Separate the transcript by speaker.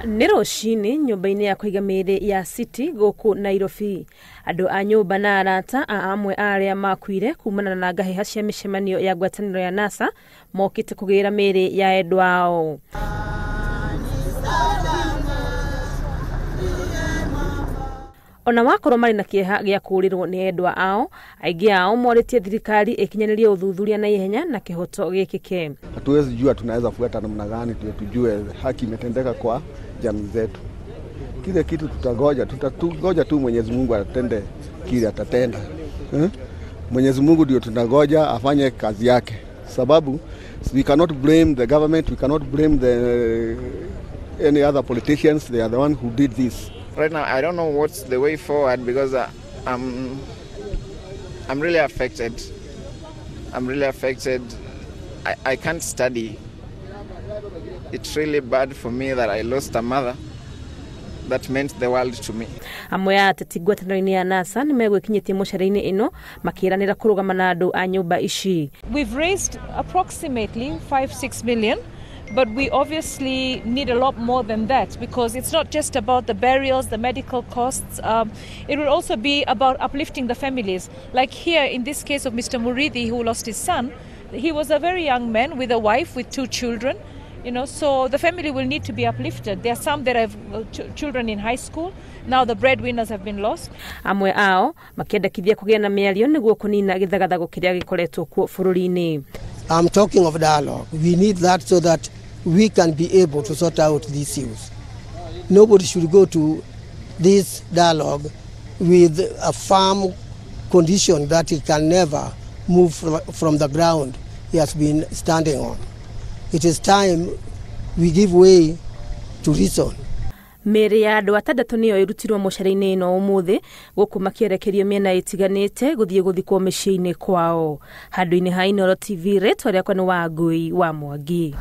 Speaker 1: Nĩ rũcinĩ nyũmba-inĩ ya kũiga mĩĩrĩ ya City gũkũ Nairobi. Andũ a nyũmba na arata a amwe a arĩa makuire kumana na ngahĩha cia mĩcemanio ya ngwatanĩro ya NASA mokĩte kũgĩra mĩĩrĩ ya endwa ao. Ona wakorwo marĩ na kĩeha gĩa kũũrĩrwo nĩ endwa ao, aingĩ ao morĩtie thirikari ĩkinyanĩrie ũthuthuria na ihenya na kĩhoto gĩkĩke.
Speaker 2: Hatuwezi jua tunaweza fuata namna gani ndio tujue haki imetendeka kwa jamii zetu. Kile kitu tutagoja, tutagoja tu Mwenyezi Mungu atende kile atatenda. Mwenyezi Mungu ndio tunagoja afanye kazi yake, sababu we cannot blame the government, we cannot blame the any other politicians. They are the one who did this.
Speaker 3: Right now, I don't know what's the way forward because I'm really affected. I'm really affected. I can't study. It's really bad for me that I lost a mother that meant the world to me.
Speaker 1: Amwe a ateti ngwatanĩro-inĩ ya NASA nĩ megwĩkinyĩtie mũcereinĩ ĩno makĩranĩra kũrũgama na andũ a nyũmba ici.
Speaker 4: We've raised approximately 5-6 million. But we obviously need a lot more than that, because it's not just about the burials, the medical costs. It will also be about uplifting the families. Like here in this case of Mr. Murithi, who lost his son, he was a very young man with a wife, with 2 children. You know, so the family will need to be uplifted. There are some that have children in high school. Now the breadwinners have been lost.
Speaker 1: Amwe ao makĩendekithia kũgĩa na mĩario nĩguo kũnina gĩthagathago kĩrĩa gĩkoretwo kuo bũrũri-inĩ.
Speaker 5: I'm talking of dialogue. We need that so that we can be able to sort out these issues. Nobody should go to this dialogue with a firm condition that he can never move from the ground he has been standing on. It is time we give way to reason.
Speaker 1: Mĩĩrĩ ya andũ atandatũ nĩyo ĩrutirwo mũcere-inĩ ĩno ũmũthĩ gũkũ makĩerekerio mĩena ĩtiganĩte gũthiĩ gũthikwo mĩciĩ-inĩ kwao. Handũ-inĩ ha Inooro TV, rĩtwa rĩakwa nĩ Wangui wa Mwangi.